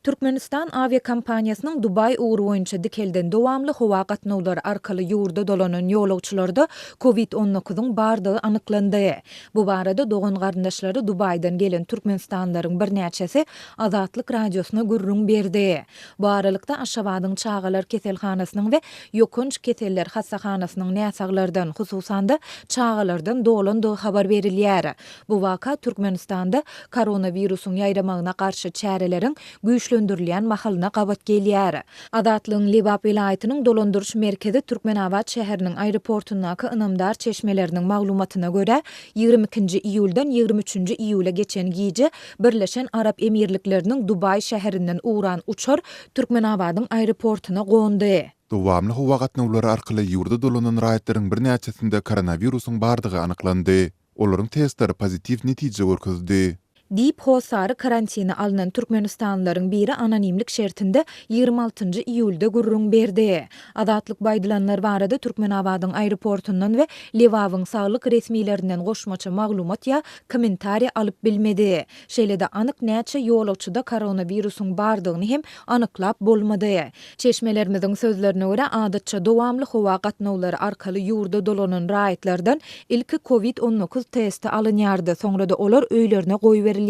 Türkmenistan awiakompaniýasynyň Dubaý ugry boýunça dikelden dowamly howa gatnawlary arkaly ýurda dolanan ýolagçylarda Covid on dokuzyň bardygy anyklandy. Bu barada dogan-garyndaşlary Dubaýdan gelen türkmenistanlylaryň birnäçesi Azatlyk Radiosyna gürrüň berdi. Bu aralykda, Aşgabadyň çagalar keselhanasynyň we ýokanç keseller hassahanasynyň näsaglardan, hususan-da, çagalardan dolandygy habar berilýär. Bu waka Türkmenistanda koronawirusyň ýaýramagyna garşy çäreleriň güýçlendirilýän mahalyna gabat gelýär. Azatlygyň Lebap welaýatynyň dolandyryş merkezi Türkmenabat şäheriniň aeroportundaky ynamdar çeşmeleriniň maglumatyna görä, 22-nji iýuldan 23-nji iýula geçen gije Birleşen Arap Emirlikleriniň Dubaý şäherinden ugran uçar Türkmenabadyň aeroportuna gondy. Dowamly howa gatnawlary arkaly ýurda dolanan raýatlaryň birnäçesinde koronawirusyň bardygy anyklandy. Olaryň testleri pozitiw netije görkezdi. Diýip, hossary karantine alnan türkmenistanlylaryň biri anonimlik şertinde 26 nji iýulda gürrüň berdi. Azatlyk bu aýdylanlar barada Türkmenabadyň aeroportundan we Lebabyň saglyk resmilerinden goşmaça maglumat ýa kommentariý alyp bilmedi. Şeýle-de anyk näçe ýolagçyda koronawirusyň bardygyny hem anyklap bolmady. Çeşmelerimiziň sözlerine görä, adatça dowamly howa gatnawlary arkaly ýurda dolanan raýatlardan ilki covid 19 testi alynýardy, soňra-da olar öýlerine goýberilýärdi.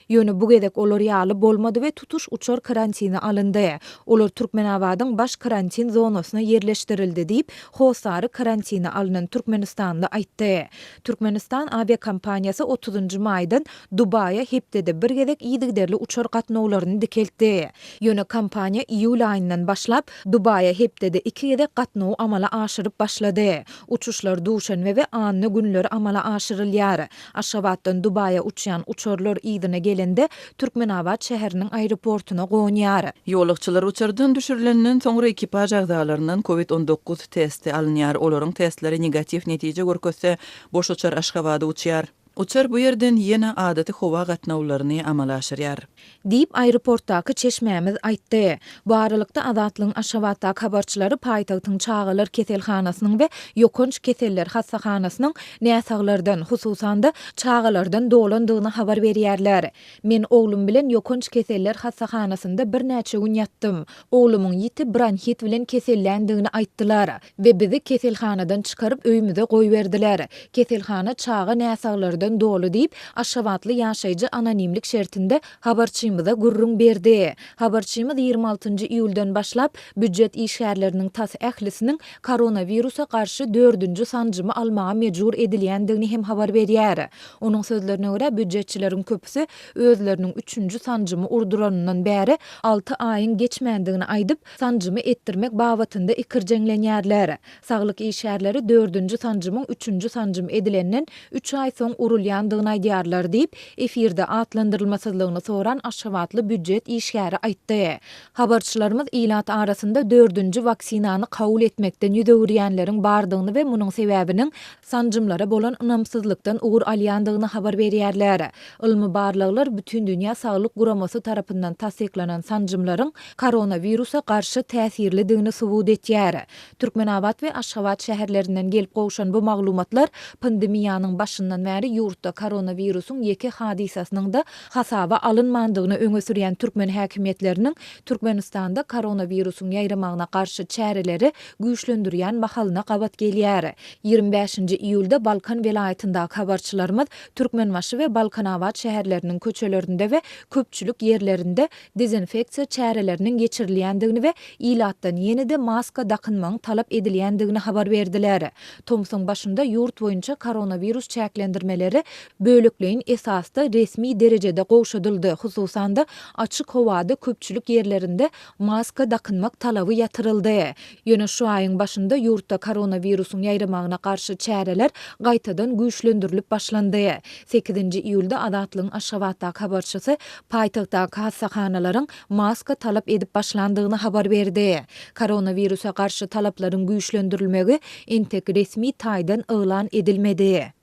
Ýöne bu gezek olar ýaly bolmady we tutuş uçar karantine alyndy. Olar Türkmenabadyň baş karantin zonasyna ýerleşdirildi diýip, hossary karantine alnan türkmenistanly aýtdy. Türkmenistan awiakompaniýasy otuzynjy maýdan Dubaýa hepdede bir gezek yzygiderli uçar gatnawlaryny dikeltdi. Ýöne kompaniýa iýul aýyndan başlap, Dubaýa hepdede iki gezek gatnawy amala aşyryp başlady. Uçuşlar duşenbe we anna günleri amala aşyrylýar. Aşgabatdan Dubaýa uçýan uçarlar yzyna gelende, Türkmenabat şäheriniň aeroportuna gonýar. Ýolagçylar uçardan düşürilenden soňra ekipaž agzalaryndan covid 19 testi alynýar. Olaryň testleri negatiw netije görkezse, boş uçar Aşgabada uçýar. Uçar bu ýerden ýene adaty howa gatnawlaryny amala aşyrýar. Diýip, aeroportdaky çeşmämiz aýtdy. Bu aralykda, Azatlygyň Aşgabatdaky habarçylary paýtagtyň çagalar keselhanasynyň we ýokanç keseller hassahanasynyň näsaglardan, hususan-da, çagalardan dolandygyny habar berýärler. Men oglum bilen ýokanç keseller hassahanasynda birnäçe gün ýatdym. Oglumyň ýiti bronhit bilen keselländigini aýtdylar we bizi keselhanadan çykaryp öýümize goýberdiler. Keselhana çaga näsaglardan doly diýip, aşgabatly ýaşaýjy anonimlik şertinde habarçymyza gürrüň berdi. Habarçymyz 26 nji iýuldan başlap, býujet işgärleriniň tas ählisiniň koronawirusa garşy dördünji sanjymy almaga mejbur edilýändigini hem habar berýär. Onuň sözlerine görä, býujetçileriň köpüsi özleriniň üçünji sanjymy urduranyndan bäri alty aýyň geçmändigini aýdyp, sanjymy etdirmek babatynda ikirjeňlenýärler. Saglyk işgärleri dördünji sanjymyň üçünji sanjym edilenden üç aý soň urulýandygyny aýdýarlar diýip, efirde atlandyrylmasyzlygyny soran aşgabatly býujet işgäri aýtdy. Habarçylarymyz ilat arasynda dördünji waksinany kabul etmekden ýüz öwürýänleriň bardygyny we munuň sebäbiniň sanjymlara bolan ynamsyzlykdan ugur alýandygyny habar berýärler. Ylmy barlaglar Bütindünýä saglyk guramasy tarapyndan tassyklanan sanjymlaryň koronawirusa garşy täsirlidigini subut etýär. Türkmenabat we Aşgabat şäherlerinden gelip gowşan bu maglumatlar pandemiýanyň başyndan bäri ýurtda koronawirusyň ýeke hadysasynyň-da hasaba alynmandygyny öňe sürýän türkmen häkimiýetleriniň Türkmenistanda koronawirusyň ýaýramagyna garşy çäreleri güýçlendirýän mahalyna gabat gelýär. 25-nji iýulda Balkan welaýatyndaky habarçylarymyz Türkmenbaşy we Balkanabat şäherleriniň köçelerinde we köpçülik ýerlerinde dezinfeksiýa çäreleriniň geçirilýändigini we ilatdan ýene-de maska dakynmagyň talap edilýändigini habar berdiler. Tomsuň başynda ýurt boýunça koronawirus çäklendirmeleri bölekleýin esasda resmi derejede gowşadyldy, hususan-da, açyk howada köpçülik ýerlerinde maska dakynmak talaby ýatyryldy. Ýöne şu aýyň başynda ýurtda koronawirusyň ýaýramagyna garşy çäreler gaýtadan güýçlendirilip başlandy. Sekizinji iýulda Azatlygyň Aşgabatdaky habarçysy paýtagtdaky hassahanalaryň maska talap edip başlandygyny habar berdi. Koronawirusa garşy talaplaryň güýçlendirilmegi entek resmi taýdan yglan edilmedi.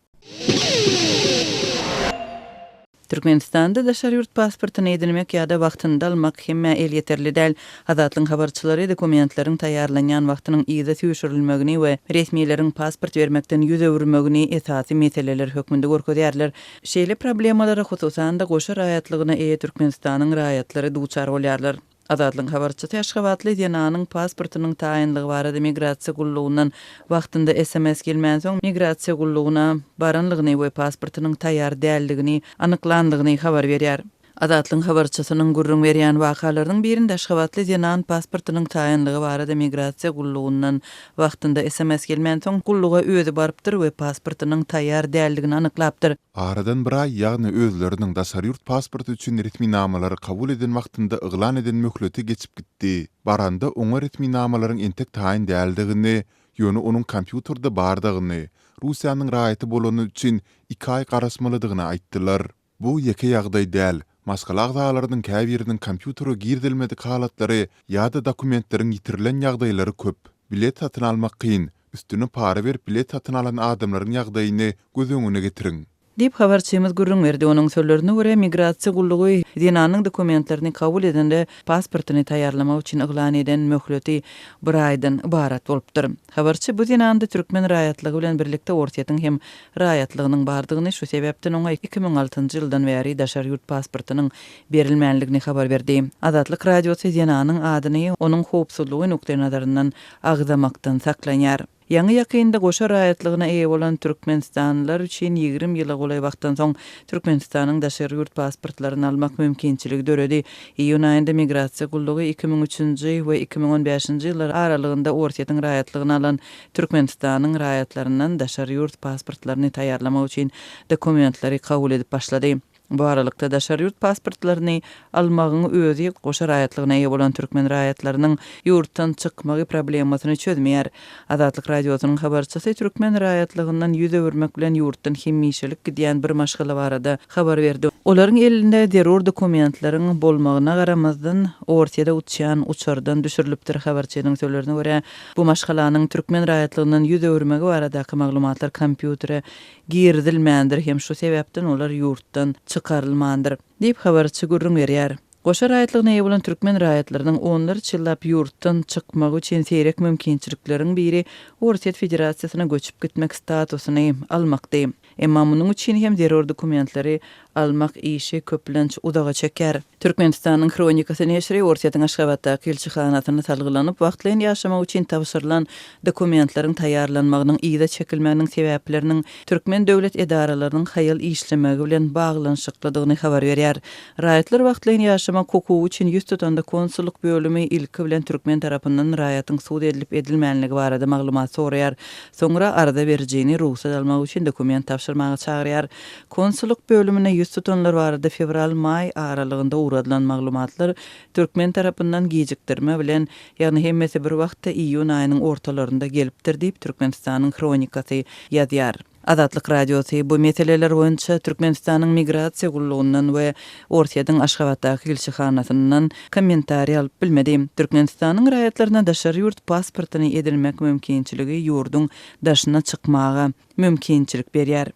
Türkmenistanda daşary ýurt pasportyny edinmek ýa-da wagtynda almak hemmä elýeterli däl. Azatlygyň habarçylary dokumentleriň taýýarlanýan wagtynyň yza süýşürilmegini we resmileriň pasport bermekden 100 öwürmegini esasy meseleler hökmünde görkezýärler. Şeýle problemalara hususan-da goşa raýatlygyna eýe Türkmenistanyň raýatlary duçar bolýarlar. Azatlygyň habarçysy aşgabatly zenanyň pasportynyň taýynlygy barada migrasiýa gullugyndan wagtynda sms gelmänsoň, migrasiýa gullugyna baranlygyny we pasportynyň taýýar däldigini anyklandygyny habar berýär. Azatlygyň habarçysynyň gürrüň berýän wakalarynyň birinde aşgabatly zenan pasportynyň taýynlygy barada migrasiýa gullugyndan wagtynda sms gelmänsoň, gulluga özi barypdyr we pasportynyň taýýar däldigini anyklapdyr. Aradan bir aý, ýagny özleriniň daşary ýurt pasporty üçin resminamalary kabul eden wagtynda yglan eden möhleti geçip gitdi. Baranda oňa resminamalaryň entek taýyn däldigini, ýöne onuň kompýuterde bardygyny, Russiýanyň raýaty bolany üçin iki aý garaşmalydygyny aýtdylar. Bu ýeke ýagdaý däl, maşgala agzalarynyň käbiriniň kompýutere girizilmedik halatlary ýa-da dokumentleriň ýitirilen ýagdaýlary köp. Bilet satyn almak kyn, Üstüne para berip bilet satyn alan adamlaryň ýagdaýyny göz öňüne getiriň. Diýip, habarçymyz gürrüň berdi. Onuň sözlerine görä, migrasiýa gullugy zenanyň dokumentlerini kabul edende pasportyny taýýarlamak üçin yglan eden möhleti bir aýdan ybarat bolupdyr. Habarçy bu zenanda türkmen raýatlygy bilen birlikde Orsýetiň hem raýatlygynyň bardygyny, şu sebäpden oňa 2006-njy ýyldan bäri daşary ýurt pasportynyň berilmänligini habar berdi. Azatlyk Radiosy zenanyň adyny onuň howpsuzlygy nukdaýnazaryndan agzamakdan saklanýar. Ýaňy-ýakynda goşa raýatlygyna eýe bolan türkmenistanlylar üçin 20 ýyla golaý wagtdan soň Türkmenistanyň daşary ýurt pasportlaryny almak mümkinçiligi döredi. Iýun aýynda Migrasiýa gullugy 2003-nji we 2015-nji ýyllar aralygynda Orsýetiň raýatlygyny alan Türkmenistanyň raýatlaryndan daşary ýurt pasportlaryny taýýarlamak üçin dokumentleri kabul edip başlady. Bu aralykda, daşary ýurt pasportlaryny almagyň özi goşa raýatlygyna eýe bolan türkmen raýatlarynyň ýurtdan çykmagy problemasyny çözmeýär. Azatlyk Radiosynyň habarçysy türkmen raýatlygyndan 100 öwürmek bilen ýurtdan hemişelik gidýän bir maşgala barada habar berdi. Olaryň elinde zerur dokumentleriň bolmagyna garamazdan, Orsýede uçýan uçardan düşürilipdir. Habarçynyň sözlerine görä, bu maşgalanyň türkmen raýatlygyndan 100 öwürmegi baradaky maglumatlar kompýutere girizilmändir hem şu sebäpden olar ýurtdan çykarylmandyr, diýip, habarçy gürrüň berýär. Goşa raýatlygyna eýe bolan türkmen raýatlarynyň onlarça ýyllap ýurtdan çykmagy üçin seýrek mümkinçilikleriň biri Orsýet Federasiýasyna göçüp gitmek statusyny almakdy. Emma munuň üçin hem zerur dokumentleri almak işi köplenç uzaga çekýär. Türkmenistanyň Hronikasy neşiri Orsýetiň Aşgabatdaky ilçihanasyna salgylanyp, wagtlaýyn ýaşamak üçin tabşyrylan dokumentleriň taýýarlanmagynyň yza çekilmeginiň sebäpleriniň türkmen döwlet edaralarynyň haýal işlemegi bilen baglanyşyklydygyny habar berýär. Raýatlar wagtlaýyn ýaşamak hukugy üçin 100 tutanda konsullyk bölümi ilki bilen türkmen tarapyndan raýatyň sud edilip-edilmänligi barada maglumat soraýar. Soňra arza berijini rugsat almak üçin dokument tabşyrmaga çagyrýar. Konsullyk bölümine 100 tutanlar barada fewral-maý aralygynda ugradylan maglumatlar türkmen tarapyndan gijikdirme bilen, ýagny hemmesi bir wagtda iýun aýynyň ortalarynda gelipdir diýip, Türkmenistanyň Hronikasy ýazýar. Azatlyk Radiosy bu meseleler boýunça Türkmenistanyň Migrasiýa gullugyndan we Orsýetiň Aşgabatdaky ilçihanasyndan kommentariý alyp bilmedi. Türkmenistanyň raýatlaryna daşary ýurt pasportyny edinmek mümkinçiligi ýurduň daşyna çykmaga mümkinçilik berýär.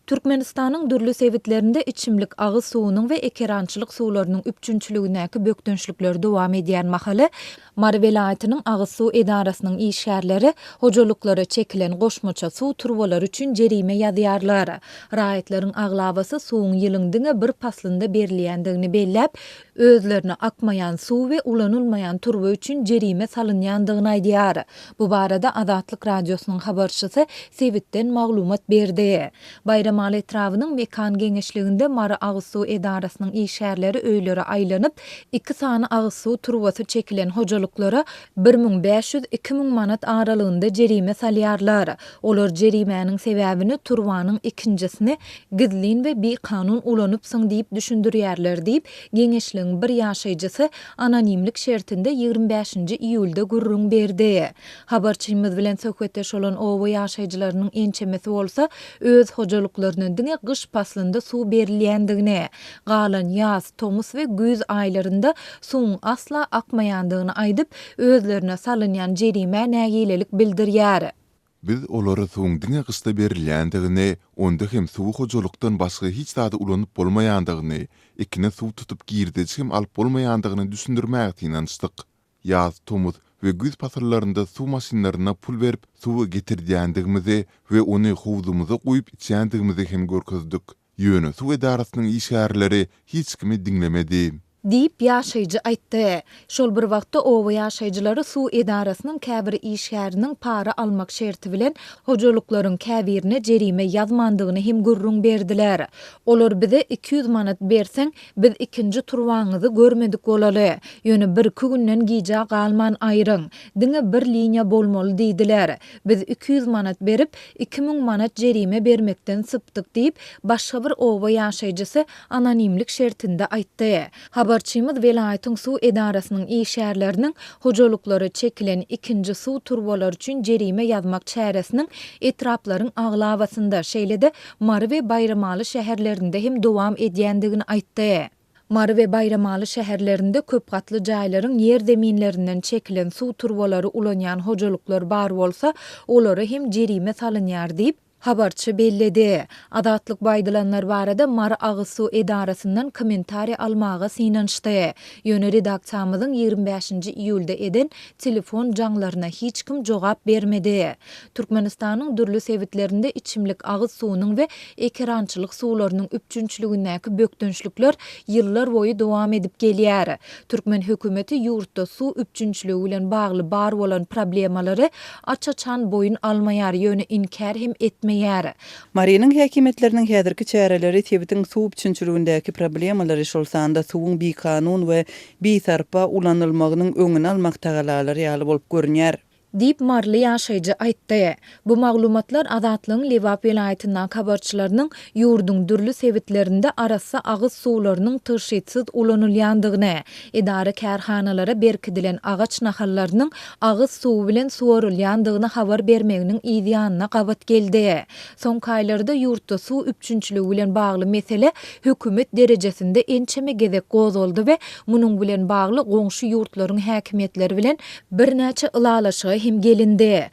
Türkmenistanyň dürli sebitlerinde içimlik agyz suwunyň we ekerançylyk suwlarynyň üpjünçiligindäki bökdençlikler dowam edýän mahaly, Mary welaýatynyň agyz suw edarasynyň işgärleri hojalyklara çekilen goşmaça suw turbalary üçin jerime ýazýarlar. Raýatlaryň aglabasy suwuň ýylyň diňe bir paslynda berilýändigini belläp, özlerine akmaýan suw we ulanylmaýan turba üçin jerime salynýandygyny aýdýar. Bu barada Azatlyk Radiosynyň habarçysy sebitden maglumat berdi. Baýramaly etrabynyň Mekan geňeşliginde Mary agyz suw edarasynyň işgärleri öýlere aýlanyp, iki sany agyz suw turbasy çekilen hojalyklara 1500, 2000 manat aralygynda jerime salýarlar. Olar jerimäniň sebäbini turbanyň ikinjisini gizlin we bikanun ulanypsyň diýip düşündirýärler diýip, geňeşligiň bir ýaşaýjysy anonimlik şertinde 25-nji iýulda gürrüň berdi. Habarçymyz bilen söhbetdeş bolan oba ýaşaýjylarynyň ençemesi bolsa öz hojalyklaryna diňe gyş paslynda suw berilýändigini, galan ýaz, tomus we güýz aýlarynda suwuň asla akmaýandygyny aýdyp, özlerine salynýan jerimä nägilelik bildirýär. Biz olara suwuň diňe gyşda berilýändigini, onda hem suwy hojalykdan başga hiç zada ulanyp bolmaýandygyny, ekine suw tutup girdeji hem alyp bolmaýandygyny düşündirmäge synanyşdyk. Ýaz, tomus we güýz pasyllarynda suw maşynlaryna pul berip, suw getirdýändigimizi we ony howzumyza guýup içýändigimizi hem görkezdik. Ýöne suw edarasynyň işgärleri hiç kimi diňlemedi. Diýip, ýaşaýjy aýtdy. Şol bir wagtda, oba ýaşaýjylary suw edarasynyň käbir işgäriniň para almak şerti bilen hojalyklaryň käbirine jerime ýazmandygyny hem gürrüň berdiler. Olar bize 200 manat berseň, biz ikinji turbaňyzy görmedik bolaly. Ýöne birki günden gijä galman aýryň. Diňe bir liniýa bolmaly diýdiler. Biz 200 manat berip, 2000 manat jerime bermekden sypdyk diýip, başga bir oba ýaşaýjysy anonimlik şertinde aýtdy. Habarçymyz welaýatyň suw edarasynyň işgärleriniň hojalyklara çekilen ikinji suw turbalary üçin jerime ýazmak çäresiniň etraplaryň aglabasynda, şeýle-de Mary we Baýramaly şäherlerinde hem dowam edýändigini aýtdy. Mary we Baýramaly şäherlerinde köp gatly jaýlaryň ýerzeminlerinden çekilen suw turbalary ulanýan hojalyklar bar bolsa, olara hem jerime salynýar diýip, Habarçy belledi. Azatlyk bu aýdylanlar barada Mary agyz suw edarasyndan kommentariý almaga synanyşdy. Ýöne redaksiýamyzyň 25-nji iýulda eden telefon jaňlaryna hiç kim jogap bermedi. Türkmenistanyň dürli sebitlerinde içimlik agyz suwunyň we ekerançylyk suwlarynyň üpjünçiligindäki bökdençlikler ýyllar boýy dowam edip gelýär. Türkmen hökümeti ýurtda suw üpjünçiligi bilen bagly bar bolan problemalary aç-açan boýun almaýar, ýöne inkär hem etmeýär. Marynyň häkimiýetleriniň häzirki çäreleri sebitiň suw üpjünçiligindäki problemalary, şol sanda suwuň bikanun we bisarpa ulanylmagynyň öňüni almak tagalalary ýaly bolup görünýär. Diýip, maryly ýaşaýjy aýtdy. Bu maglumatlar Azatlygyň Lebap welaýatyndaky habarçylarynyň ýurduň dürli sebitlerinde arassa agyz suwlarynyň tygşytsyz ulanylýandygyny, edara-kärhanalara berkidilen agaç nahallarynyň agyz suwy bilen suwarylýandygyny habar bermeginiň yz ýanyna gabat geldi. Soňky aýlarda ýurtda suw üpjünçiligi bilen bagly mesele hökümet derejesinde ençeme gezek gozgaldy we munuň bilen bagly goňşy ýurtlaryň häkimiýetleri bilen birnäçe ylalaşyga hem gelindi.